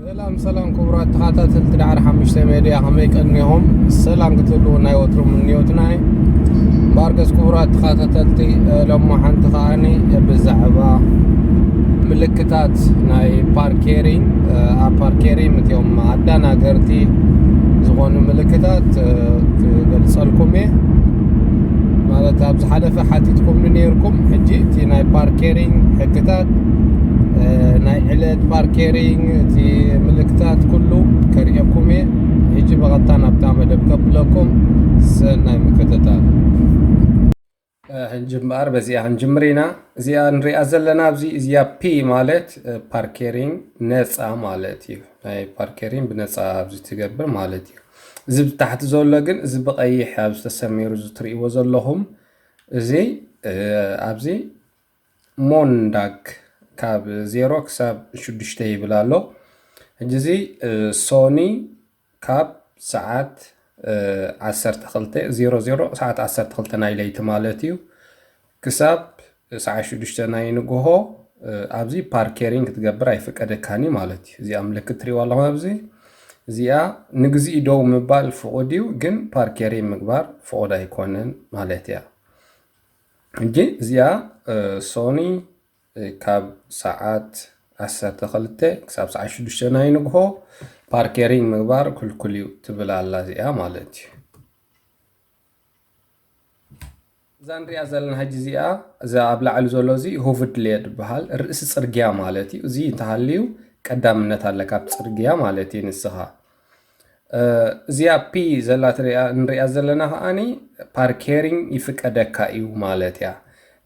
ሰላም ሰላም ክቡራት ተኸታተልቲ ዳዕሮ ሓሙሽተ ሜድያ፣ ከመይ ቀኒኹም? ሰላም ክትህልዉ ናይ ወትሩ ምንዮትና እዩ። እምበኣርከስ ክቡራት ተኸታተልቲ፣ እ፣ ሎሚ ሓንቲ ከኣኒ ብዛዕባ ምልክታት ናይ ፓርኬሪንግ፣ እ፣ ኣብ ፓርኬሪንግ እቲኦም ኣደናገርቲ ዝኾኑ ምልክታት፣ እ፣ ክገልጸልኩም እየ። ማለት ኣብ ዝሓለፈ ሓቲትኩምኒ ነይርኩም። ሕጂ እቲ ናይ ፓርኬሪንግ ሕግታት፣ እ፣ ናይ ዕለት ፓርኬሪንግ እቲ ምልክታት ኩሉ ከርእየኩም እየ። ሕጂ ብቐጥታ ናብታ መደብ ከብለኩም። ሰናይ ምክትታል። እ፣ ሕጂ እምበኣር በዚኣ ክንጅምር ኢና። እዚኣ ንሪኣ ዘለና ኣብዚ፣ እዚኣ ፒ ማለት፣ እ፣ ፓርኬሪንግ ነፃ ማለት እዩ። ናይ ፓርኬሪንግ ብነፃ ኣብዚ ትገብር ማለት እዩ። እዚ ብታሕቲ ዘሎ ግን፣ እዚ ብቐይሕ ኣብዚ ተሰሚሩ እዚ ትርእይዎ ዘለኹም፣ እዚ፣ እ፣ ኣብዚ ሞንዳግ ካብ ዜሮ ክሳብ ሽዱሽተ ይብል ኣሎ። ሕጂ እዚ፣ እ፣ ሶኒ ካብ ሰዓት፣ እ፣ ዓሰርተ ክልተ፣ ዜሮ ዜሮ፣ ሰዓት ዓሰርተ ክልተ ናይ ለይቲ ማለት እዩ፣ ክሳብ ሰዓት ሽዱሽተ ናይ ንግሆ፣ እ፣ ኣብዚ ፓርኬሪንግ ክትገብር ኣይፍቀደካን እዩ ማለት እዩ። እዚኣ ምልክት ትሪእዋ ኣለኹም ኣብዚ። እዚኣ ንግዚኡ ደው ምባል ፍቑድ እዩ፣ ግን ፓርኬሪንግ ምግባር ፍቑድ ኣይኮነን ማለት እያ። ሕጂ እዚኣ፣ እ፣ ሶኒ፣ እ፣ ካብ ሰዓት ዓሰርተ ክልተ ክሳብ ሰዓት ሽዱሽተ ናይ ንግሆ ፓርኬሪንግ ምግባር ክልኩል እዩ ትብል ኣላ እዚኣ ማለት እዩ። እዛ ንሪኣ ዘለና ሕጂ እዚኣ፣ እዛ ኣብ ላዕሊ ዘሎ እዚ ሁቭድ ሌን ይበሃል፣ ርእሲ ጽርግያ ማለት እዩ። እዚ እንተሃልዩ ቀዳምነት ኣለካ ኣብ ጽርግያ ማለት እዩ ንስኻ። እ፣ እዚኣ ፒ ዘላ ትሪኣ፣ ንሪኣ ዘለና ከኣኒ ፓርኬሪንግ ይፍቀደካ እዩ ማለት እያ።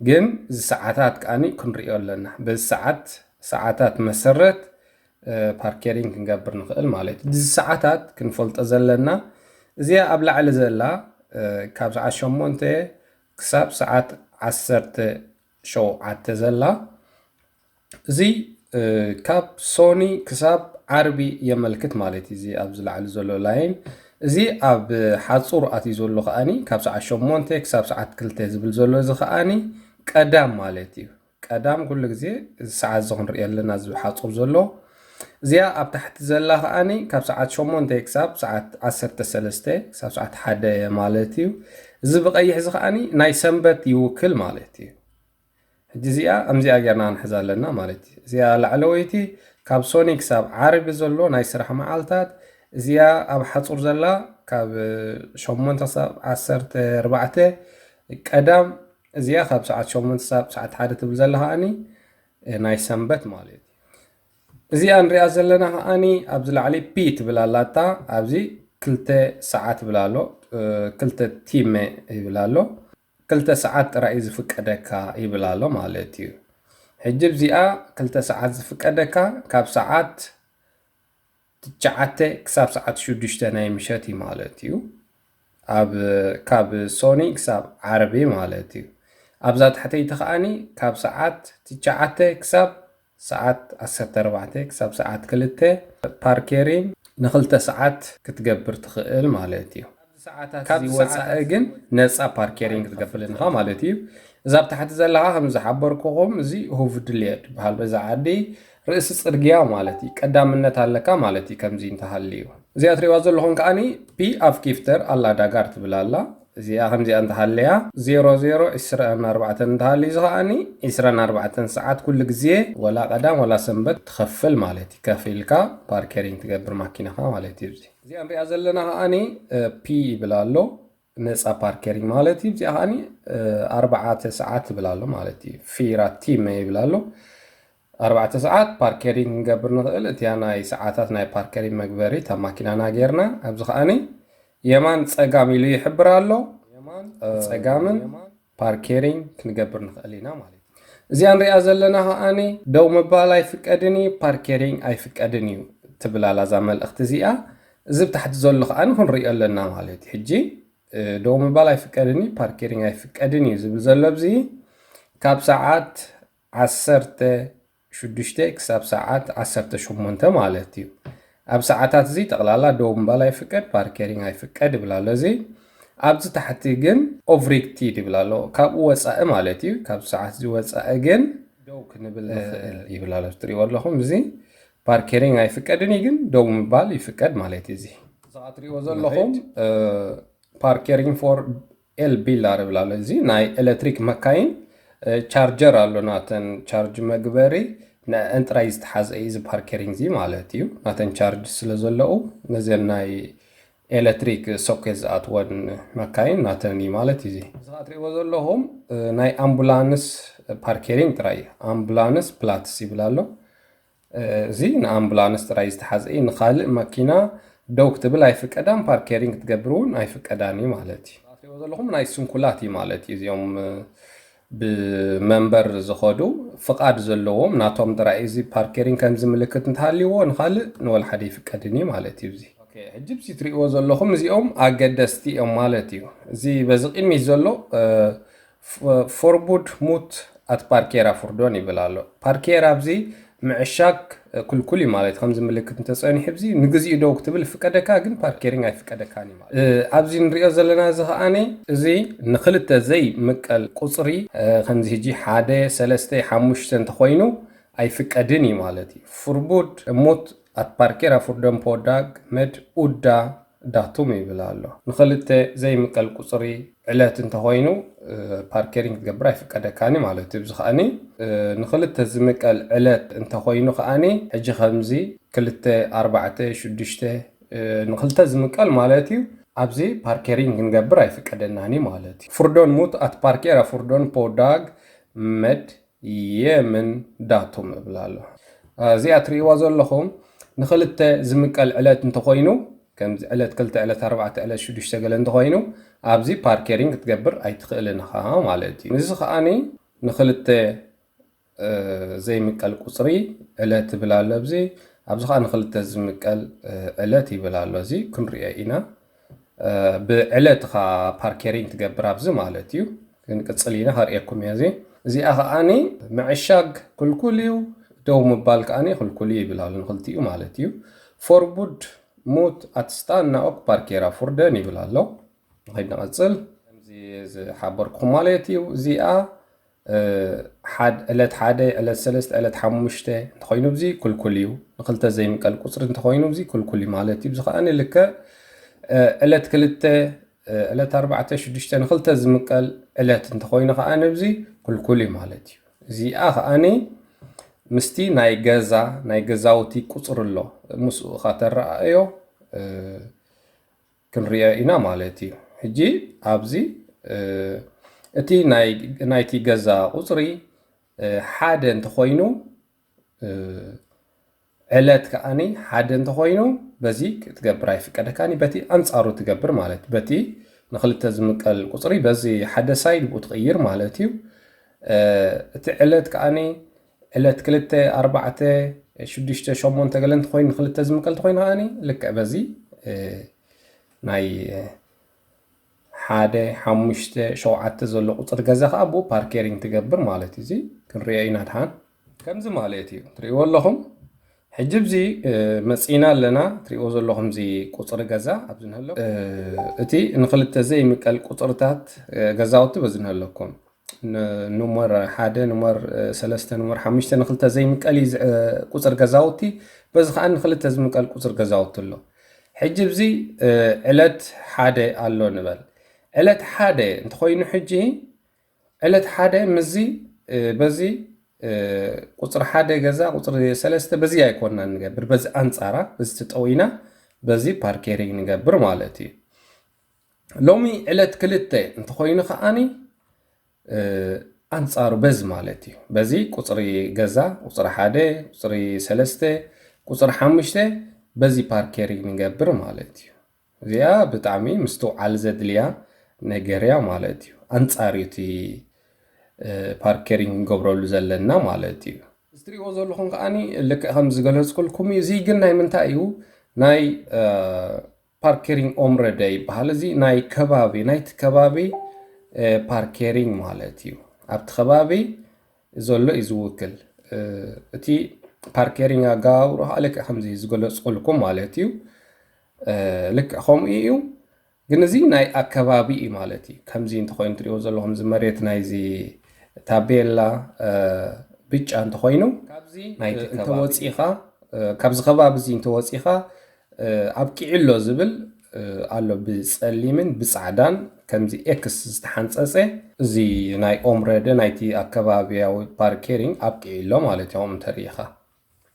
ግን እዚ ሰዓታት ከኣኒ ክንሪኦ ኣለና። በዚ ሰዓት፣ ሰዓታት መሰረት፣ እ፣ ፓርኬሪንግ ክንገብር ንኽእል ማለት እዩ። እዚ ሰዓታት ክንፈልጦ ዘለና፣ እዚኣ ኣብ ላዕሊ ዘላ፣ እ፣ ካብ ሰዓት ሸሞንተ ክሳብ ሰዓት ዓሰርተ ሸውዓተ ዘላ፣ እዚ፣ እ፣ ካብ ሶኒ ክሳብ ዓርቢ የመልክት ማለት እዩ። እዚ ኣብዚ ላዕሊ ዘሎ ላይን፣ እዚ ኣብ ሓጹር ኣትዩ ዘሎ ከኣኒ፣ ካብ ሰዓት ሸሞንተ ክሳብ ሰዓት ክልተ ዝብል ዘሎ፣ እዚ ከኣኒ ቀዳም ማለት እዩ። ቀዳም ኩሉ ግዜ እዚ ሰዓት እዚ ክንሪኦ ኣለና፣ እዚ ሓጹር ዘሎ። እዚኣ ኣብ ታሕቲ ዘላ ከኣኒ ካብ ሰዓት ሸሞንተ ክሳብ ሰዓት ዓሰርተ ሰለስተ፣ ክሳብ ሰዓት ሓደ ማለት እዩ። እዚ ብቐይሕ እዚ ከኣኒ ናይ ሰንበት ይውክል ማለት እዩ። ሕጂ እዚኣ ከምዚኣ ጌርና ክንሕዛ ኣለና ማለት እዩ። እዚኣ ላዕለወይቲ ካብ ሶኒ ክሳብ ዓርቢ ዘሎ ናይ ስራሕ መዓልታት፣ እዚኣ ኣብ ሓጹር ዘላ ካብ ሸሞንተ ክሳብ ዓሰርተ ኣርባዕተ ቀዳም፣ እዚኣ ካብ ሰዓት ሸሞንተ ክሳብ ሰዓት ሓደ ትብል ዘላ ከኣኒ ናይ ሰንበት ማለት እዩ። እዚኣ ንሪኣ ዘለና ከኣኒ ኣብዚ ላዕሊ ፒ ትብል ኣላታ፣ ኣብዚ ክልተ ሰዓት ይብል ኣሎ፣ እ፣ ክልተ ቲመ ይብል ኣሎ። ክልተ ሰዓት ጥራይ እዩ ዝፍቀደካ ይብል ኣሎ ማለት እዩ። ሕጂ እዚኣ ክልተ ሰዓት ዝፍቀደካ ካብ ሰዓት ትሽዓተ ክሳብ ሰዓት ሽዱሽተ ናይ ምሸት እዩ ማለት እዩ። ኣብ፣ ካብ ሶኒ ክሳብ ዓርቢ ማለት እዩ። ኣብዛ ታሕተይቲ ከኣኒ ካብ ሰዓት ትሽዓተ ክሳብ ሰዓት ዓሰርተ ኣርባዕተ ክሳብ ሰዓት ክልተ ፓርኬሪንግ ንክልተ ሰዓት ክትገብር ትኽእል ማለት እዩ። ሰዓታት ካብዚ እዚ ወፃኢ ወፃኢ ግን ነፃ ፓርኬሪንግ ክትገብር ኣለኻ ማለት እዩ። እዛ ኣብ ታሕቲ ዘለኻ ከም ዝሓበርኩኹም እዚ ሁቭድ ሌን ይበሃል። በዛ ዓዲ ርእሲ ፅርግያ ማለት እዩ። ቀዳምነት ኣለካ ማለት እዩ ከምዚ እንተሃልዩ። እዚኣ ትሪእዋ ዘለኹም ከኣኒ ፒ ኣፍጊፍተር ኣላ ዳጋር ትብል ኣላ። እዚኣ ከምዚኣ እንተሃለያ ዜሮ ዜሮ ዕስራን ኣርባዕተን እንተሃልዩ እዚ ከኣኒ ዕስራን ኣርባዕተን ሰዓት ኩሉ ግዜ ወላ ቀዳም ወላ ሰንበት ትኸፍል ማለት እዩ። ከፊልካ ፓርኬሪንግ ትገብር ማኪናኻ ማለት እዩ። እዚ እዚኣ ንሪኣ ዘለና ከኣኒ፣ እ፣ ፒ ይብል ኣሎ፣ ነፃ ፓርኬሪንግ ማለት እዩ። እዚኣ ከኣኒ፣ እ፣ ኣርባዕተ ሰዓት ይብል ኣሎ ማለት እዩ። ፊራ ቲመ ይብል ኣሎ። ኣርባዕተ ሰዓት ፓርኬሪንግ ክንገብር ንኽእል። እቲያ ናይ ሰዓታት ናይ ፓርኬሪንግ መግበሪ እታ ማኪናና ጌርና፣ ኣብዚ ከኣኒ የማን ጸጋም ኢሉ ይሕብር ኣሎ። የማን፣ እ፣ ጸጋምን ፓርኬሪንግ ክንገብር ንኽእል ኢና ማለት እዩ። እዚኣ ንሪኣ ዘለና ከኣኒ ደው ምባል ኣይፍቀድን እዩ፣ ፓርኬሪንግ ኣይፍቀድን እዩ ትብል ኣላ እዛ መልእኽቲ እዚኣ። እዚ ብታሕቲ ዘሎ ከኣኒ ክንሪኦ ኣለና ማለት እዩ። ሕጂ፣ እ፣ ደው ምባል ኣይፍቀድን እዩ፣ ፓርኬሪንግ ኣይፍቀድን እዩ ዝብል ዘሎ ኣብዚ ካብ ሰዓት ዓሰርተ ሽዱሽተ ክሳብ ሰዓት ዓሰርተ ሸሞንተ ማለት እዩ። ኣብ ሰዓታት እዚ ጠቕላላ ደው ምባል ኣይፍቀድ፣ ፓርኬሪንግ ኣይፍቀድ ይብል ኣሎ። እዚ ኣብዚ ታሕቲ ግን ኦቭሪክቲድ ይብል ኣሎ። ካብኡ ወፃኢ ማለት እዩ። ካብ ሰዓት እዚ ወፃኢ ግን ደው ክንብል ንኽእል ይብል ኣሎ። ትሪእዎ ኣለኹም እዚ ፓርኬሪንግ ኣይፍቀድን እዩ፣ ግን ደው ምባል ይፍቀድ ማለት እዩ። እዚ እዛ እትሪእዎ ዘለኹም ፓርኬሪንግ ፎር ኤል ቢላር ይብል ኣሎ። እዚ ናይ ኤሌክትሪክ መካይን ቻርጀር ኣሎ፣ ናተን ቻርጅ መግበሪ ንዕን ጥራይ ዝተሓዘ እዩ እዚ ፓርኬሪንግ እዚ ማለት እዩ። ናተን ቻርጅ ስለ ዘለዉ ነዘን ናይ ኤሌክትሪክ ሶኬት ዝኣትወን መካይን ናተን እዩ ማለት እዩ። እዚ እዛ እትሪእዎ ዘለኹም ናይ ኣምቡላንስ ፓርኬሪንግ ጥራይ እዩ። ኣምቡላንስ ፕላትስ ይብል ኣሎ። እዚ ንኣምቡላንስ ጥራይ ዝተሓዘ እዩ። ንኻልእ መኪና ደው ክትብል ኣይፍቀዳን፣ ፓርኬሪንግ ክትገብር እውን ኣይፍቀዳን እዩ ማለት እዩ። እትሪእዎ ዘለኹም ናይ ስንኩላት እዩ ማለት እዩ። እዚኦም ብመንበር ዝኸዱ ፍቓድ ዘለዎም ናቶም ጥራይ እዚ ፓርኬሪንግ ከምዚ ምልክት እንተሃልይዎ ንኻልእ ንወላ ሓደ ይፍቀድን እዩ ማለት እዩ። እዚ ሕጂ ብዚ ትሪእዎ ዘለኹም እዚኦም ኣገደስቲ እዮም ማለት እዩ። እዚ በዚ ቅድሚት ዘሎ ፎርቡድ ሙት ኣት ፓርኬራ ፉርዶን ይብል ኣሎ። ፓርኬራ ኣብዚ ምዕሻግ ኩልኩል እዩ ማለት እዩ። ከምዚ ምልክት እንተፀኒሑ ብዚ ንግዚኡ ደው ክትብል ይፍቀደካ፣ ግን ፓርኬሪንግ ኣይፍቀደካን እዩ ማለት እዩ። ኣብዚ ንሪኦ ዘለና እዚ ከዓኒ እዚ ንክልተ ዘይምቀል ቁፅሪ ከምዚ ሕጂ ሓደ ሰለስተ ሓሙሽተ እንተኮይኑ ኣይፍቀድን እዩ ማለት እዩ። ፉርቡድ ሙት ኣት ፓርኬራ ፉርዶን ፖዳግ መድ ኡዳ ዳቱም ይብል ኣሎ። ንክልተ ዘይምቀል ቁፅሪ ዕለት እንተኮይኑ ፓርኬሪንግ ክትገብር ኣይፍቀደካን ማለት እዩ። እዚ ከዓኒ ንክልተ ዝምቀል ዕለት እንተኮይኑ ከዓኒ ሕጂ ከምዚ ክልተ ኣርባዕተ ሽዱሽተ ንክልተ ዝምቀል ማለት እዩ። ኣብዚ ፓርኬሪንግ ክንገብር ኣይፍቀደናን ማለት እዩ። ፉርዶን ሙት ኣት ፓርኬራ ፉርዶን ፖዳግ መድ የምን ዳቱም እብል ኣሎ። እዚኣ ትሪእዋ ዘለኹም ንክልተ ዝምቀል ዕለት እንተኮይኑ ከምዚ ዕለት ክልተ ዕለት ኣርባዕተ ዕለት ሽዱሽተ ገለ እንተኮይኑ ኣብዚ ፓርኬሪንግ ክትገብር ኣይትኽእልን ኢኻ ማለት እዩ። እዚ ከዓኒ ንክልተ ዘይምቀል ቁፅሪ ዕለት ትብል ኣሎ። ኣብዚ ኣብዚ ከዓ ንክልተ ዝምቀል ዕለት ይብል ኣሎ። እዚ ክንሪኦ ኢና። ብዕለት ኻ ፓርኬሪንግ ትገብር ኣብዚ ማለት እዩ። ክንቅፅል ኢና ከርእየኩም እየ። እዚ እዚኣ ከዓኒ ምዕሻግ ክልኩል እዩ፣ ደው ምባል ከዓኒ ክልኩል እዩ ይብል ኣሎ። ንክልቲኡ ማለት እዩ። ፎርቡድ ሙት ኣትስታና ኦክ ፓርኬራ ፉርደን ይብል ኣሎ። ንኸይድ ንቐፅል። ከምዚ ዝሓበርኩኹም ማለት እዩ። እዚኣ ዕለት ሓደ ዕለት ሰለስተ ዕለት ሓሙሽተ እንተኮይኑ እዚ ክልኩል እዩ። ንክልተ ዘይምቀል ቁፅሪ እንተኮይኑ እዚ ክልኩል እዩ ማለት እዩ። እዚ ከዓኒ ልክዕ ዕለት ክልተ ዕለት ኣርባዕተ ሽዱሽተ ንክልተ ዝምቀል ዕለት እንተኮይኑ ከዓኒ እዚ ክልኩል እዩ ማለት እዩ። እዚኣ ከዓኒ ምስቲ ናይ ገዛ ናይ ገዛውቲ ቁፅሪ ኣሎ ምስኡ ካተረኣዮ ክንሪኦ ኢና ማለት እዩ። ሕጂ ኣብዚ እቲ ናይቲ ገዛ ቁፅሪ ሓደ እንተኮይኑ ዕለት ከዓኒ ሓደ እንተኮይኑ በዚ ክትገብር ኣይፍቀደካን እዩ። በቲ ኣንፃሩ ትገብር ማለት በቲ ንክልተ ዝምቀል ቁፅሪ በዚ ሓደ ሳይድ ብኡ ትቕይር ማለት እዩ። እቲ ዕለት ከዓኒ ዕለት ክልተ ኣርባዕተ ሽዱሽተ ሸሞንተ ገለ እንተኮይኑ ንክልተ ዝምቀል እንተኮይኑ ከዓኒ ልክዕ በዚ ናይ ሓደ ሓሙሽተ ሸውዓተ ዘሎ ቁፅሪ ገዛ ከዓ ብኡ ፓርኬሪንግ ትገብር ማለት እዩ። እዚ ክንሪኦ ኢና ድሓን ከምዚ ማለት እዩ። ትሪእዎ ኣለኹም ሕጂ ብዚ መፂና ኣለና። ትሪእዎ ዘለኹም እዚ ቁፅሪ ገዛ ኣብዚ ንህሎ እቲ ንክልተ ዘይምቀል ቁፅርታት ገዛውቲ በዚ ንህለኩም ኑመር ሓደ ኑመር ሰለስተ ኑመር ሓሙሽተ ንክልተ ዘይምቀል እዩ ቁፅር ገዛውቲ። በዚ ከዓ ንክልተ ዝምቀል ቁፅር ገዛውቲ ኣሎ። ሕጂ ብዚ ዕለት ሓደ ኣሎ ንበል። ዕለት ሓደ እንተኮይኑ ሕጂ ዕለት ሓደ ምዚ በዚ ቁፅሪ ሓደ ገዛ ቁፅሪ ሰለስተ በዚ ኣይኮንና ንገብር፣ በዚ ኣንፃራ በዚ ተጠዊና በዚ ፓርኬሪንግ ንገብር ማለት እዩ። ሎሚ ዕለት ክልተ እንተኮይኑ ከዓኒ ኣንፃሩ በዚ ማለት እዩ። በዚ ቁፅሪ ገዛ ቁፅሪ ሓደ ቁፅሪ ሰለስተ ቁፅሪ ሓሙሽተ በዚ ፓርኬሪንግ ንገብር ማለት እዩ። እዚኣ ብጣዕሚ ምስትውዓል ዘድልያ ነገር እያ ማለት እዩ። ኣንፃር እዩ እቲ ፓርኬሪንግ ንገብረሉ ዘለና ማለት እዩ። እዚ ትሪእዎ ዘለኹም ከዓኒ ልክዕ ከም ዝገለፅኩልኩም እዩ። እዚ ግን ናይ ምንታይ እዩ? ናይ ፓርኬሪንግ ኦምረደ ይበሃል። እዚ ናይ ከባቢ ናይቲ ከባቢ ፓርኬሪንግ ማለት እዩ። ኣብቲ ከባቢ ዘሎ እዩ ዝውክል። እቲ ፓርኬሪንግ ኣገባብሩ ከዓ ልክዕ ከምዚ ዝገለፅኩልኩም ማለት እዩ። ልክዕ ከምኡ እዩ። ግን እዚ ናይ ኣከባቢ እዩ ማለት እዩ። ከምዚ እንተኮይኑ ትሪእዎ ዘለኹም እዚ መሬት ናይዚ ታቤላ ብጫ እንተኮይኑ ካብዚ ናይቲ ከባቢ እንተወፂእኻ ካብዚ ከባቢ እዚ እንተወፂኻ ኣብቂዑ ኣሎ ዝብል ኣሎ፣ ብፀሊምን ብፃዕዳን ከምዚ ኤክስ ዝተሓንፀፀ። እዚ ናይ ኦምረደ ናይቲ ኣከባቢያዊ ፓርኬሪንግ ኣብቂዑ ኣሎ ማለት እዮም። እንተሪኢኻ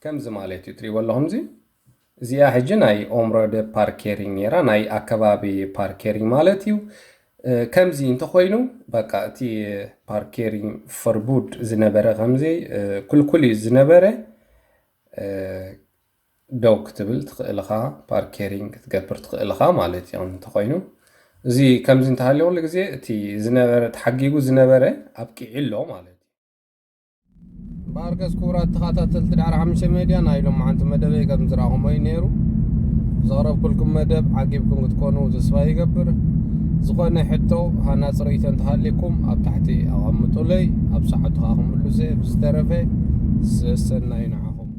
ከምዚ ማለት እዩ፣ ትሪእዎ ኣለኹም። እዚ እዚኣ ሕጂ ናይ ኦምረደ ፓርኬሪንግ ነይራ፣ ናይ ኣከባቢ ፓርኬሪንግ ማለት እዩ። ከምዚ እንተኮይኑ በቃ እቲ ፓርኬሪንግ ፈርቡድ ዝነበረ ከምዚ ክልኩል እዩ ዝነበረ። ደው ክትብል ትኽእል ኢኻ፣ ፓርኬሪንግ ክትገብር ትኽእል ኢኻ ማለት እዩ። እንተኾይኑ እዚ ከምዚ እንተሃልዩ ኩሉ ግዜ እቲ ዝነበረ ተሓጊጉ ዝነበረ ኣብቂዑ ኣሎ ማለት እዩ። እምበኣርከስ ክቡራት ተኸታተልቲ ዳዕሮ ሓሙሽተ ሜድያ፣ ናይ ሎማዓንቲ መደበይ ከም ዝረኣኹሞ እዩ ነይሩ። ዘቕረብኩልኩም መደብ ዓጊብኩም ክትኮኑ ተስፋ ይገብር። ዝኾነ ሕቶ ሃናፂ ርእይቶ እንተሃልይኩም ኣብ ታሕቲ ኣቐምጡለይ፣ ኣብ ሰዓቱ ከዓ ክምልሶ እየ። ብዝተረፈ ሰሰናዩ ንዓኹም።